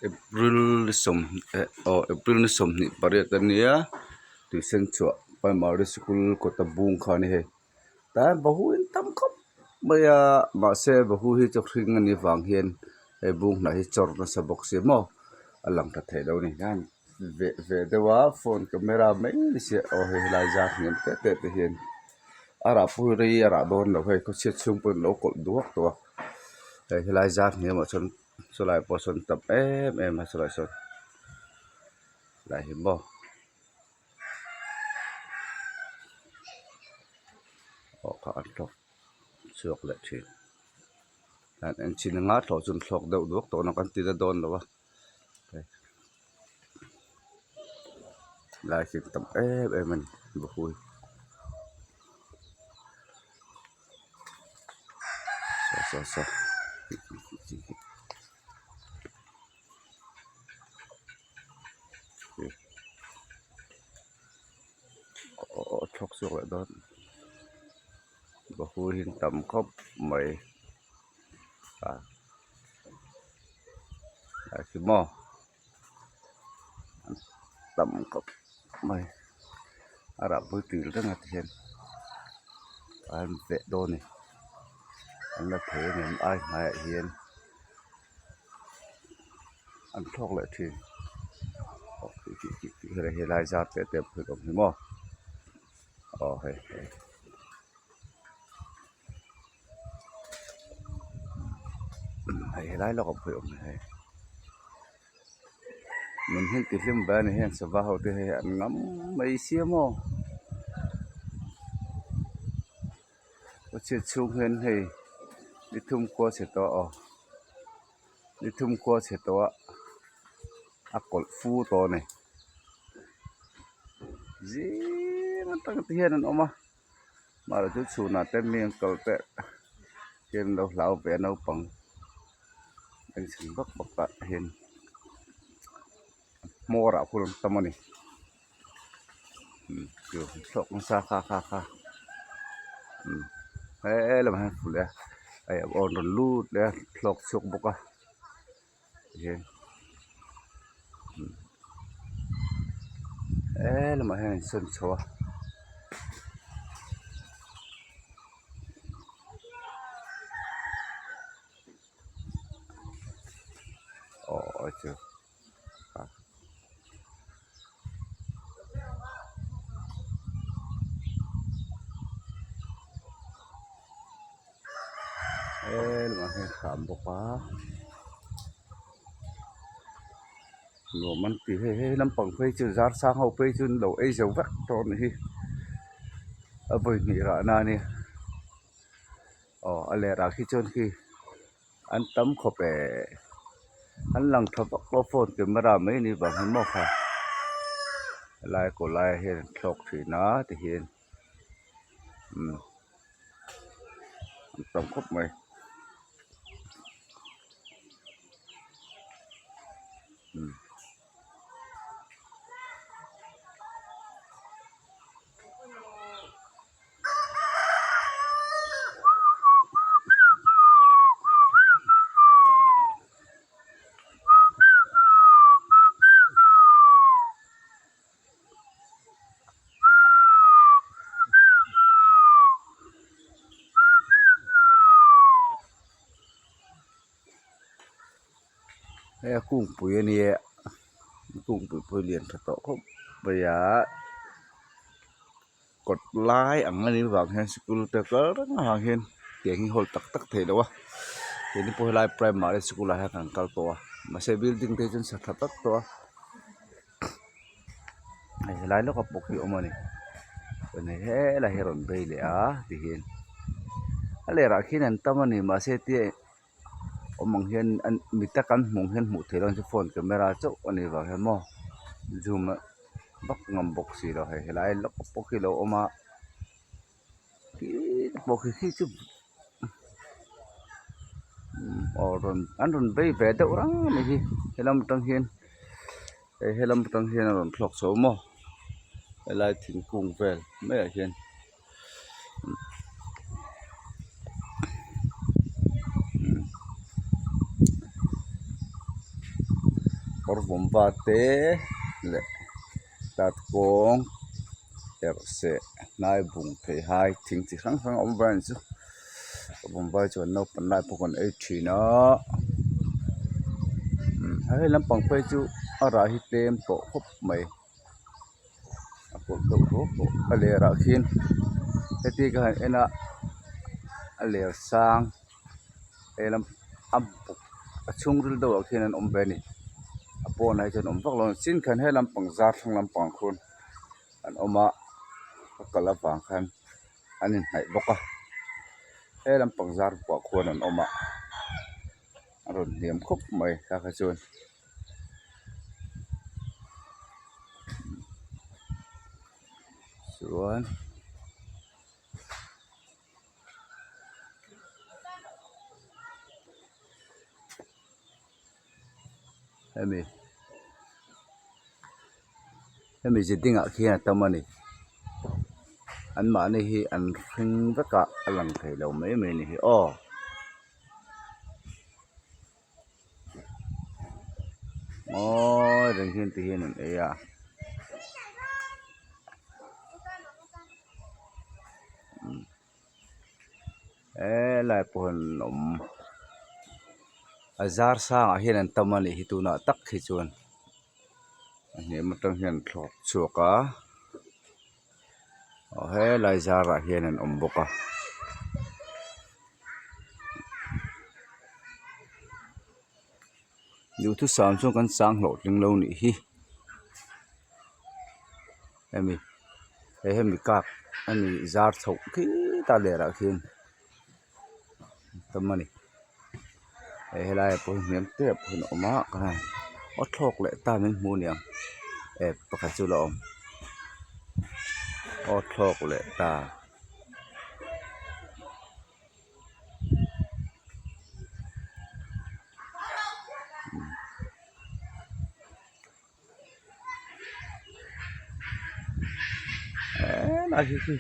April ni sawm eh aw April ni 28 a nia tuisen chhuah primary sikul kawta bung kha a ni hei tlai vahu in tam khawp mai a mahse vahu hi chu hring a nih vang hian hei bung hnah hi chawr nasa bawk sia maw a lang tha thei lo a ni hian ve ve deuh a phone camera mai ni sia aw hei helai zar hniam te te te hian a rah pawh hi rei a rah dawn lo hei khawchhiat chhung pawhin a lo kawlh duak tawh a hei helai zar hniamah chuan chulai pawh sawn tam em em a chulai sawn lai hi maw aw kha an thlawk chhuak leh thin an en chin anga thlawh chu an thlawk deuh duak tawh a kan ti na dawn lo a lai hi tam em em a ni buhhûi saw saw saw aw thlawk chhuak leh dawn buhhûi hi tam khawp mai a. A khi maw an tam khawp mai a rah pui tui reng a tihian an veh dawn a ni an la thei a ngem ai hmaiah hian an thlawk leh thin helai zar te te pawh hi a awm hi maw aw hei hei. Hei helai lawk ah pawh hi a awm hei min hil ti hlim ve a ni heng sava ho te hi an ngam mai sia maw a chhiat chhung hian hei ni thum khua chhe tawh aw ni thum khua chhe tawh a a kawlh fu tawh a ni zing atang te hian an awm a. Mahse chu chhunah te mi an kal te hian an lo hlau ve a naupang engchheng vak vak ah hian hmawr ah hun an tam a ni umm chu thlawk nasa kha kha kha umm he lamah hian fu leh a hei a rawn lut leh a thlawk chhuak bawk a tihian he lamah hian an sawn chho a. Aw chu a. He lamah hian hram bawk a nuam an ti hei hei lampang phei chu zar sang ho phei chu an lo ei zo vek tawh a nih hi a vawi hnih rahna a nia aw a lerah khi chuan khi an tam khawp eh an lang tha vak lo phone camera mai a nih vang hian maw kha helai kaw laiah hian an thlawk thin a tihian. Umm an tam khawp mai umm. Hei a kungpui a nia kungpui pawh hi lian tha tawh khawp mai a kawt lai ang a nih vang hian sikul te kal reng avang hian tiang hi hawl tak tak theih loh a keini pawh helai primary sikul ah hian kan kal tawh a mahse building te hi chu an sa tha tak tawh a. Hei helai lawkah pawh khi a awm a ni chuan hei helai hi a rawn bei leh a tihian a lerah khian an tam a ni mahse tia awm ang hian an mi tak an hmuh ang hian hmuh theih loh chu phone camera chauh a nih vang hian maw zoom vak ngam bawk si lo hei helai lawkah pawh khi a lo awm a khi pawh khi khi chu aw rawn an rawn bei ve deuh rang a nih hi helam atang hian hei helam atang hian a rawn thlawk chho maw helai thingkung vel maiah hian. Kawr vawmva te leh tatkawng erawh hnai bung thei hai thing chi hrang hrang a awm vang chu vawmva hi chuan naupang lai pawh kan ei thin a hei lampang phei chu a rah hi tlem tawh khawp mai a pawlh deuh rup tawh a ler ah khian heti ka han en a a ler sang he lam a buk a chhungril deuh ah khian an awm ve a ni a pawnah hi chuan awm vak lo a chin khan he lampang zar thlang lampang khuan an awm a a kal avang khan an inhnaih bawk a he lampang zar buah khuan an awm a a rawn hniam khawp mai tah kha chuan. Chuan hemi hemi ziding ah khian a tam a ni an mahni hi an hring vek a a lang thei lo mai mai a ni hi aw. Ngawi reng hian ti hian an ei a. Helai pawh hian an awm a zar sangah hian an tam a nih hi tunah tak hi chuan a hniam atang hian an thlawk chhuak a aw helai zarah hian an awm bawk a. Duhthusam chuan kan chang hlawhtling lo nih hi hemi he hemi kak hemi zar chhoh khitah lerah khian tam a ni hei helaiah pawh hi hniam te ah pawh hian a awm a aw thlawk leh ta min hmu aniang eh pakhat chu la awm aw thlawk leh ta. Helai hi khi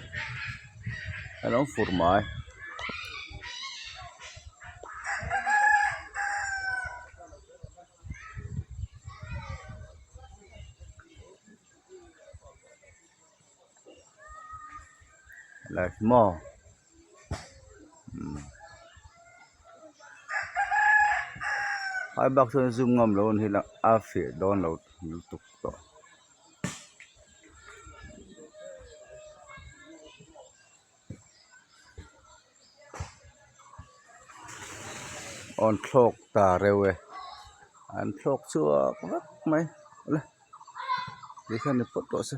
a lo fur mai. Helai hi maw. Ai bak chuan zoom ngam lo an hi la a fiah dawn lo lutuk tawh. Awn thlawk ta reuh e an thlawk chhuak vek mai awle tikhian ni phawt tawh se.